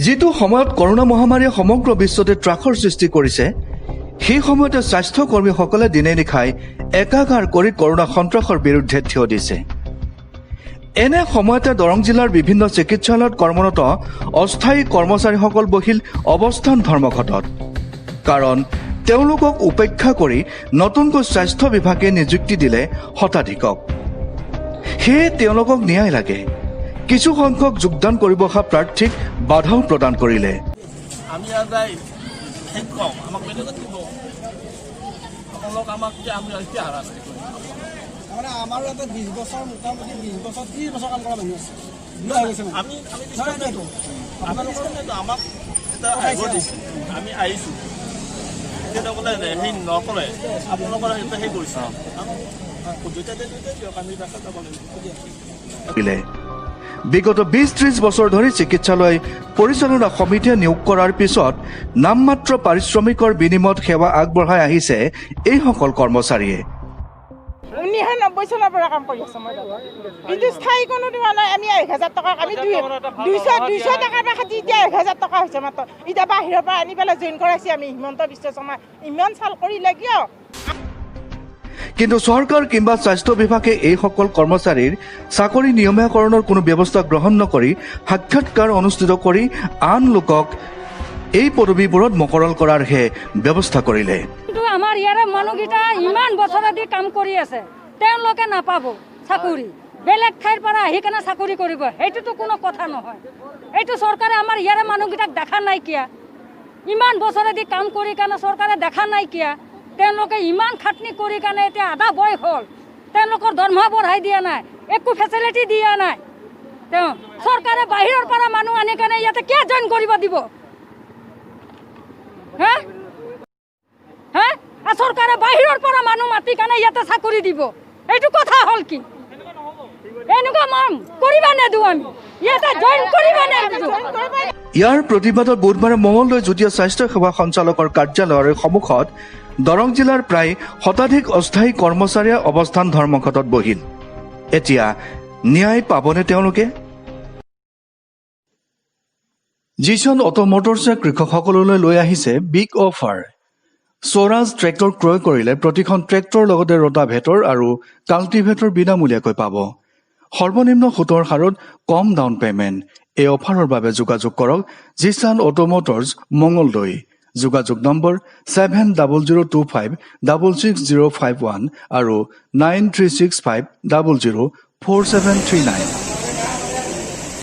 যিটো সময়ত কৰোণা মহামাৰীয়ে সমগ্ৰ বিশ্বতে ত্ৰাসৰ সৃষ্টি কৰিছে, সেই সময়তে স্বাস্থ্যকৰ্মীসকলে দিনে নিশাই একাকাৰ কৰি কৰোণা সন্ত্ৰাসৰ বিৰুদ্ধে থিয় দিছে। এনে সময়তে দৰং জিলাৰ বিভিন্ন চিকিৎসালয়ত কৰ্মৰত অস্থায়ী কৰ্মচাৰীসকল বহিল অৱস্থান ধৰ্মঘটত। কাৰণ তেওঁলোকক উপেক্ষা কৰি নতুনকৈ স্বাস্থ্য বিভাগে নিযুক্তি দিলে শতাধিকক। সেয়ে তেওঁলোকক ন্যায় লাগে। কিছু সংখ্যক যোগদান কৰিব অহা প্ৰাৰ্থীক বাধাও প্ৰদান কৰিলে। আমি আৰু সেই কম আমাক বেলেগত দিব আপোনালোক। আমাক এতিয়া আমি এতিয়া হাৰাশাস্তি কৰিম। মানে আমাৰো ইয়াতে 20 বছৰ, মোটামুটি 20 বছৰ, 30 বছৰ কাম কৰা মানুহ আছে। বুঢ়া হৈ গৈছে মানে। আমি বিশ্বাস নিদিওঁ, আমি বিশ্বাস নিদিওঁ। আমাক এটা আহিব দিছে, আমি আহিছোঁ। এতিয়া বোলে সেই নকৰে, আপোনালোকৰ সেইটো সেই কৰিছে। দুইটা দুইটা দিয়ক, আমি বাছত যাব লাগিব। দিলে। বিগত 20-30 বছৰ ধৰি চিকিৎসালয় পৰিচালনা সমিতিয়ে নিয়োগ কৰাৰ পিছত নামমাত্ৰ পাৰিশ্ৰমিকৰ বিনিময়ত সেৱা আগবঢ়াই আহিছে এইসকল কৰ্মচাৰীয়ে। 1990 চনৰ পৰা কাম কৰি আছোঁ মই তাত। কিন্তু স্থায়ী কোনো দিয়া নাই। আমি 1000 টকা, আমি 200 টকাৰ পৰা কাটি এতিয়া 1000 টকা হৈছে মাত্ৰ। এতিয়া বাহিৰৰ পৰা আনি পেলাই জইন কৰাইছে আমি। হিমন্ত বিশ্ব শৰ্মা ইমান চাল কৰিলে কিয়? কিন্তু চৰকাৰ কিম্বা স্বাস্থ্য বিভাগে এইসকল কৰ্মচাৰীৰ চাকৰি নিয়মীয়াকৰণৰ কোনো ব্যৱস্থা গ্ৰহণ নকৰি সাক্ষাৎকাৰ অনুষ্ঠিত কৰি আন লোকক এই পদবীবোৰত মকৰল কৰাৰহে ব্যৱস্থা কৰিলে। কিন্তু আমাৰ ইয়াৰে মানুহকেইটা ইমান বছৰেদি কাম কৰি আছে, তেওঁলোকে নাপাব চাকৰি। বেলেগ ঠাইৰ পৰা আহি কেনে চাকৰি কৰিব, সেইটোতো কোনো কথা নহয়। এইটো চৰকাৰে আমাৰ ইয়াৰে মানুহকেইটাক দেখা নাইকিয়া। ইমান বছৰেদি কাম কৰি কাৰণে চৰকাৰে দেখা নাইকিয়া। তেওঁলোকে ইমান খাটনি কৰি কাৰণে এতিয়া আধা বয়স হ'ল। তেওঁলোকৰ দৰমহা বঢ়াই দিয়া নাই, একো ফেচিলিটি দিয়া নাই। তেওঁ চৰকাৰে বাহিৰৰ পৰা মানুহ আনি কেনে ইয়াতে কিয় জইন কৰিব দিব? হা হা, আৰু চৰকাৰে বাহিৰৰ পৰা মানুহ মাতি কাৰণে ইয়াতে চাকৰি দিব, এইটো কথা হ'ল কি? এনেকুৱা মই কৰিবা নিদিওঁ। আমি ইয়াতে জইন কৰিবা নিদিওঁ। ইয়াৰ প্ৰতিবাদত বুধবাৰে মঙলদৈ যুটীয়া স্বাস্থ্য সেৱা সঞ্চালকৰ কাৰ্যালয়ৰ সন্মুখত দৰং জিলাৰ প্ৰায় শতাধিক অস্থায়ী কৰ্মচাৰীয়ে অৱস্থান ধৰ্মঘটত বহিল। এতিয়া ন্যায় পাবনে তেওঁলোকে? জিছন অট' মটৰ্ছে কৃষকসকললৈ লৈ আহিছে বিগ অফাৰ। স্বৰাজ ট্ৰেক্টৰ ক্ৰয় কৰিলে প্ৰতিখন ট্ৰেক্টৰ লগতে ৰোটাভেটৰ আৰু কাল্টিভেটৰ বিনামূলীয়াকৈ পাব। সৰ্বনিম্ন সুতৰ হাৰত, কম ডাউন পে'মেণ্ট। এই অফাৰৰ বাবে যোগাযোগ কৰক জিছান অট' মটৰ্ছ, মঙলদৈ। যোগাযোগ নম্বৰ 7002566051 আৰু 9365004739।